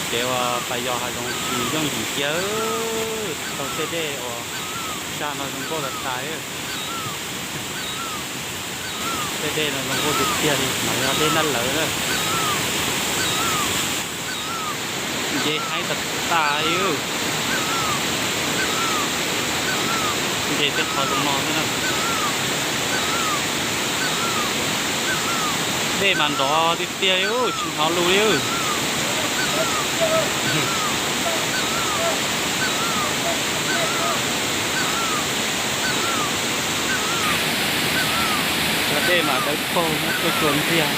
Kev uas pas yos hav zoov tsis yooj yim kiag, taug tej dej uas sab no zoo nkauj tas tas. Tej dej no zoo nkauj tiag tiag li, mas yog dej Naj Lawv na. Nce haib tas tas li. Nce tej qhov zoo no xwb na. Dej mas nrov tiag tiag li, tsis hnov lus li. Cov dej mas dawb paug, muab tuaj cua ntxiag.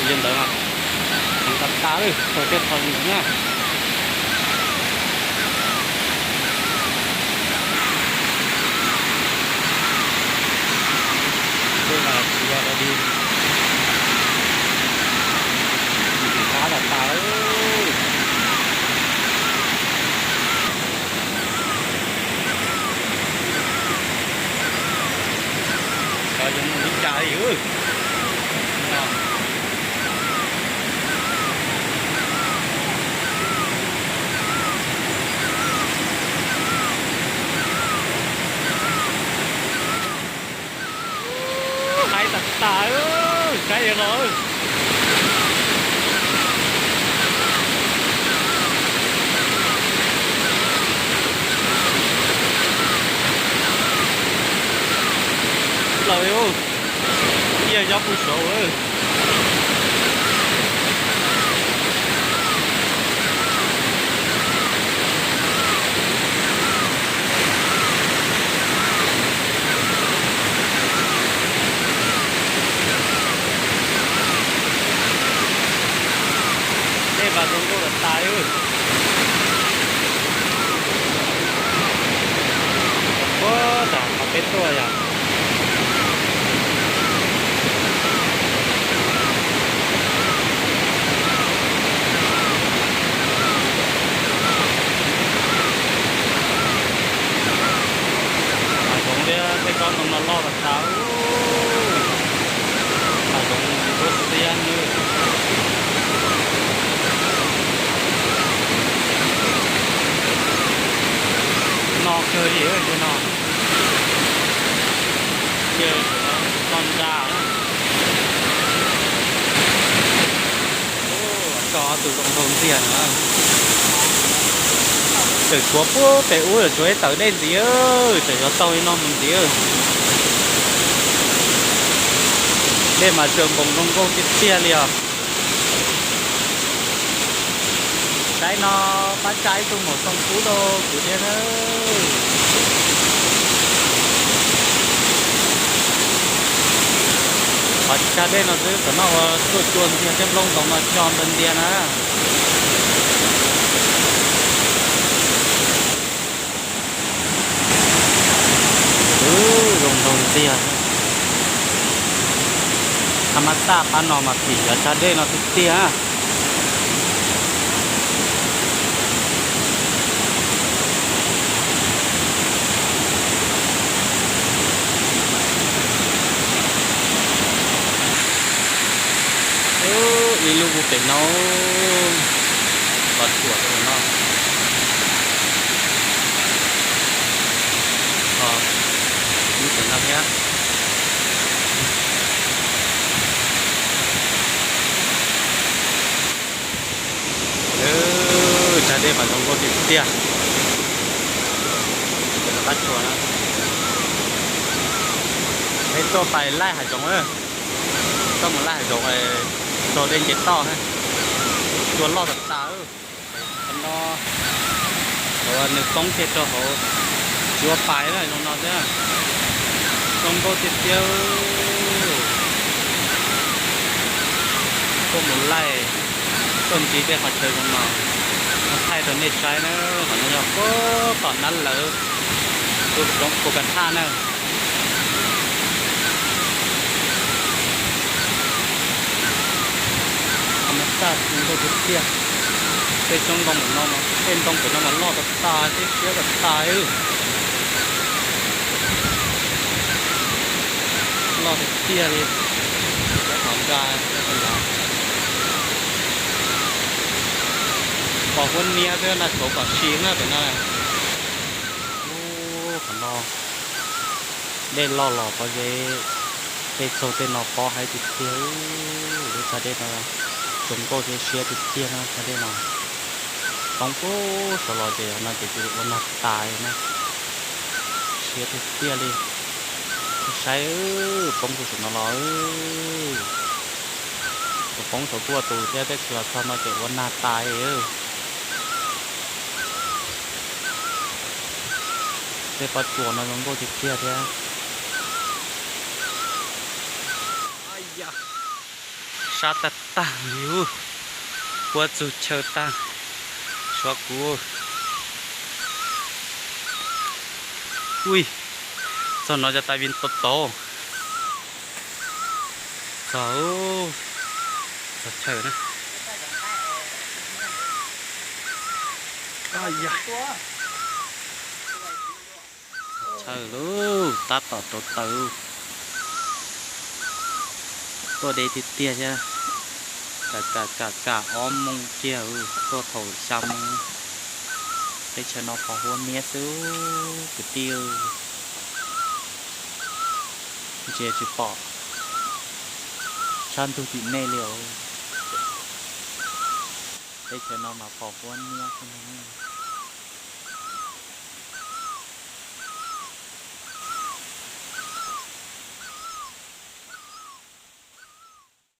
Yog ntawd mas heev tas tas li, taug tej qhov ntawd na. Dej mas tsis yog li, ntxim qab tas tas. Xyov yuav mus li cas li. Haib tas tas, saib li no. Plaws li, ciaj yob kuj saud. Dej mas zoo nkauj tas tas li. Puag ta qhov peb tuaj yom. Hav zoov thiab tej tsob ntoo no loj tas tas. Hav zoov ntsuab xiab nawb. No kawg li tej no. Ces tso ntsa na. Tso ob tug zoo nraug ntxiag na. Tseem tshuav puag pem ub, tshuav ib tawm dej ntxiv, tseem yuav taug li no mus ntxiv. Dej mas tsaws npoos zoo nkauj tiag tiag li os. Saib no, pab tsa ib tug maum xoo kub rau kuv thiab nawb. Qhov tsis tsa dej no xwb, tam no ua tuaj cua ntxiag tej nplooj ntoo no coj nta ntiag na. Zoo nraug ntxiag. Thaj mab xaj pab no mas phim cov tsa dej no tiag tiag. Ib lub kuj pem no, los tsuam rau no. Lub pem no thiab. Tsa dej mas zoo nkauj tiag tiag. Qab tsuas na. Peb tuaj pais laij hav zoov, tuaj mus laij hav zoov, taug dej nce toj, cua loj tas tas. Qhov no, qhov nws poob kiag rau hauv, tsis ua pais na, zoo no thiab. Zoo nkauj tiag tiag. Tuaj mus laij, tuaj ntsib tej qhov chaw zoo no, muab thaij rau nej saib na. Qhov no yog puag tom Nab Lawv, tus zoov Phu Kas Thaj na. Qhov no txaj nkauj tiag tiag. Tej xyoob ntoo pem no, tej ntoo pem no mas loj tas tas, siab siab tas tas. Loj tiag tiag li. Cov qhov ntsa, cov qhov ntsa. Pos huab niab xwb na, tsuav kom sim na pem no. Ub, qhov no dej loj los pov zeb, tej txog tej no pob haib tiag tiag. Lub txag dej no zoo nkauj thiab siab tiag tiag na, txag dej no. Poob puag saud los ces no ces ua nag tas na. Siab tiag tiag li. Saib, poob puag saum no los. Thaum poob saud kuj ua tus thiab, tab sis los txog no ces ua nag tas. Tej pob tsuas no zoo nkauj tiag tiag thiab. Sab tag tag li, puab txug chaw tag, suav kuv. Ui, txog no cov tais vin tau tau. Txog, txog chaw na. Chaw lauj, tab tom rauv taws. Tuaj deb tiag tiag thiab. Kam kam kam ob moos kiag, tuaj thaum xya moos. Teb chaws no pos huab niab xwb kwv tij. Ntsia tsis pom sab ntug tim nej li os. Teb chaws no mas pos huab niab xwb ntag.